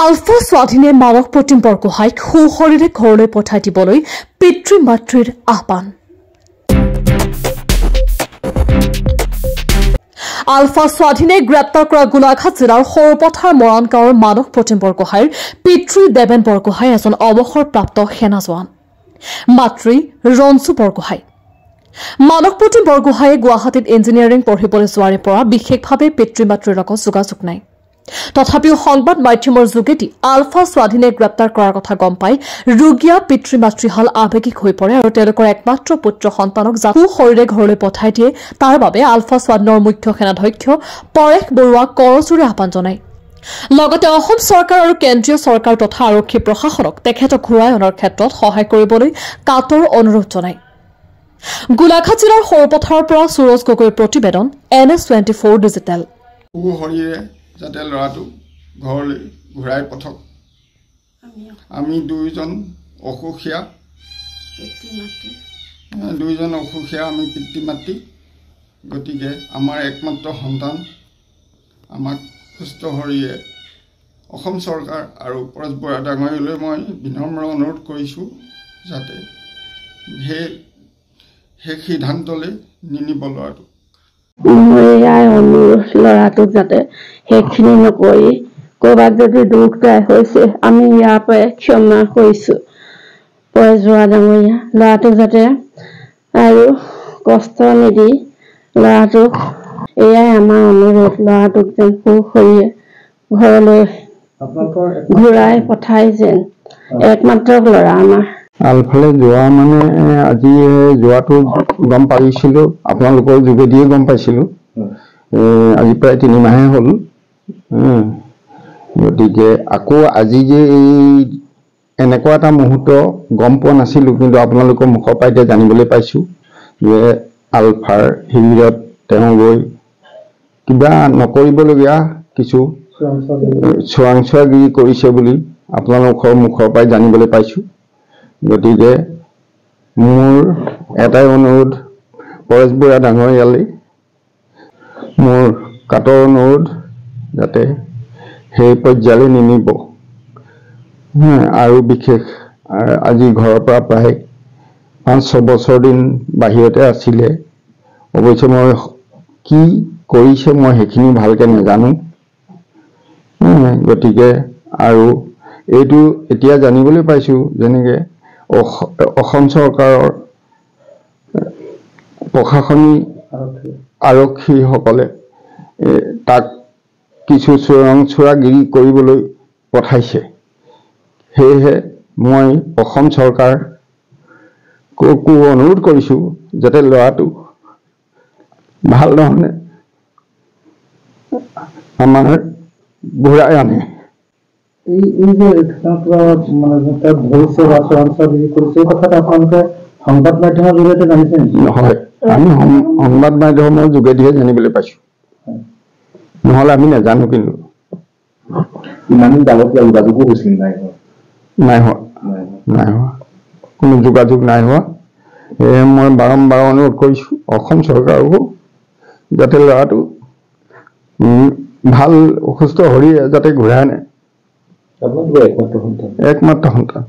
আলফা স্বাধীনে মানস প্ৰতিম বৰগোহাঁইক সুশৰীৰে ঘৰলৈ পঠাই দিবলৈ পিতৃ মাতৃৰ আহ্বান। আলফা স্বাধীনে গ্ৰেপ্তাৰ কৰা গোলাঘাট জিলাৰ সৰুপথাৰ মৰাণ গাঁৱৰ মানস প্ৰতিম বৰগোহাঁইৰ পিতৃ দেৱেন বৰগোহাঁই এজন অৱসৰপ্ৰাপ্ত সেনা জোৱান, মাতৃ ৰঞ্জু বৰগোহাঁই। মানস প্ৰতিম বৰগোহাঁয়ে গুৱাহাটীত ইঞ্জিনিয়াৰিং পঢ়িবলৈ যোৱাৰে পৰা বিশেষভাৱে পিতৃ মাতৃৰ লগত যোগাযোগ নাই। তথাপিও সংবাদ মাধ্যমৰ যোগেদি আলফা স্বাধীনে গ্ৰেপ্তাৰ কৰাৰ কথা গম পাই ৰুগীয়া পিতৃ মাতৃহাল আৱেগিক হৈ পৰে আৰু তেওঁলোকৰ একমাত্ৰ পুত্ৰ সন্তানক যাতে শৰীৰে ঘৰলৈ পঠাই দিয়ে তাৰ বাবে আলফা স্বাধীনৰ মুখ্য সেনাধ্যক্ষ পৰেশ বৰুৱাক কৰজোৰে আহ্বান জনায়। লগতে অসম চৰকাৰ আৰু কেন্দ্ৰীয় চৰকাৰ তথা আৰক্ষী প্ৰশাসনক তেখেতক ঘূৰাই অনাৰ ক্ষেত্ৰত সহায় কৰিবলৈ কাতৰ অনুৰোধ জনায়। গোলাঘাট জিলাৰ সৰুপথাৰৰ পৰা সুৰজ গগৈৰ প্ৰতিবেদন, NS 24 digital. যাতে ল'ৰাটো ঘৰলৈ ঘূৰাই পঠক। আমি দুয়োজন অসুখীয়া, আমি পিতৃ মাতৃ, গতিকে আমাৰ একমাত্ৰ সন্তান আমাক সুস্থ শৰীৰে অসম চৰকাৰ আৰু পৰেশ বৰুৱা ডাঙৰীয়ালৈ মই বিনম্ৰ অনুৰোধ কৰিছোঁ যাতে সেই সিদ্ধান্তলৈ নিনিব ল'ৰাটো। মোৰ এয়াই অনুৰোধ, ল'ৰাটোক যাতে সেইখিনি নকৰি ক'ৰবাত যদি দুখ দায় হৈছে আমি ইয়াৰ পৰাই ক্ষমা কৰিছোঁ। পৰেশ বৰুৱা ডাঙৰীয়া, ল'ৰাটোক যাতে আৰু কষ্ট নিদি ল'ৰাটোক, এয়াই আমাৰ অনুৰোধ, ল'ৰাটোক যেন সুশৰীৰে ঘৰলৈ ঘূৰাই পঠাই যেন, একমাত্ৰ ল'ৰা আমাৰ। আলফালে যোৱা মানে আজি যোৱাটো গম পাইছিলোঁ, আপোনালোকৰ যোগেদিয়ে গম পাইছিলোঁ। আজি প্ৰায় 3 মাহে হ'ল। গতিকে আকৌ আজি যে এই এনেকুৱা এটা মুহূৰ্ত গম পোৱা নাছিলোঁ, কিন্তু আপোনালোকৰ মুখৰ পৰা এতিয়া জানিবলৈ পাইছোঁ যে আলফাৰ শিবিৰত তেওঁ গৈ কিবা নকৰিবলগীয়া কিছু চোৰাংচোৱাগিৰি কৰিছে বুলি আপোনালোকৰ মুখৰ পৰাই জানিবলৈ পাইছোঁ। গতিকে মোৰ এটাই অনুৰোধ, পৰেশ বৰুৱা ডাঙৰীয়ালৈ মোৰ কাতৰ অনুৰোধ যাতে সেই পৰ্যায়লৈ নিনিব। আৰু বিশেষ আজি ঘৰৰ পৰা প্ৰায় 5-6 বছৰ দিন বাহিৰতে আছিলে। অৱশ্যে মই কি কৰিছে মই সেইখিনি ভালকৈ নাজানো। গতিকে আৰু এইটো এতিয়া জানিবলৈ পাইছোঁ যেনেকৈ অসম চৰকাৰৰ প্ৰশাসনিক আৰক্ষীসকলে তাক কিছু চোৰাংচোৱাগিৰি কৰিবলৈ পঠাইছে। সেয়েহে মই অসম চৰকাৰকো অনুৰোধ কৰিছোঁ যাতে ল'ৰাটো ভাল ধৰণে আমাৰ ঘূৰাই আনে। এই যে মানে তাক ধৰিছে বা চোৰাংচোৱাগিৰি কৰিছে, এই কথাটো আপোনালোকে সংবাদ মাধ্যমৰ জৰিয়তে জানিছে নেকি? নহয়, আমি সংবাদ মাধ্যমৰ যোগেদিহে জানিবলৈ পাইছোঁ, নহ'লে আমি নাজানো। কিন্তু ইমান দিন আগত কিবা যোগাযোগো হৈছিল? নাই হোৱা, নাই হোৱা, কোনো যোগাযোগ নাই হোৱা। সেয়ে মই বাৰম্বাৰ অনুৰোধ কৰিছোঁ অসম চৰকাৰকো যাতে ল'ৰাটো ভাল সুস্থ শৰীৰে যাতে ঘূৰাই আনে। একমাত্ৰ সন্তান। একমাত্ৰ সন্তান।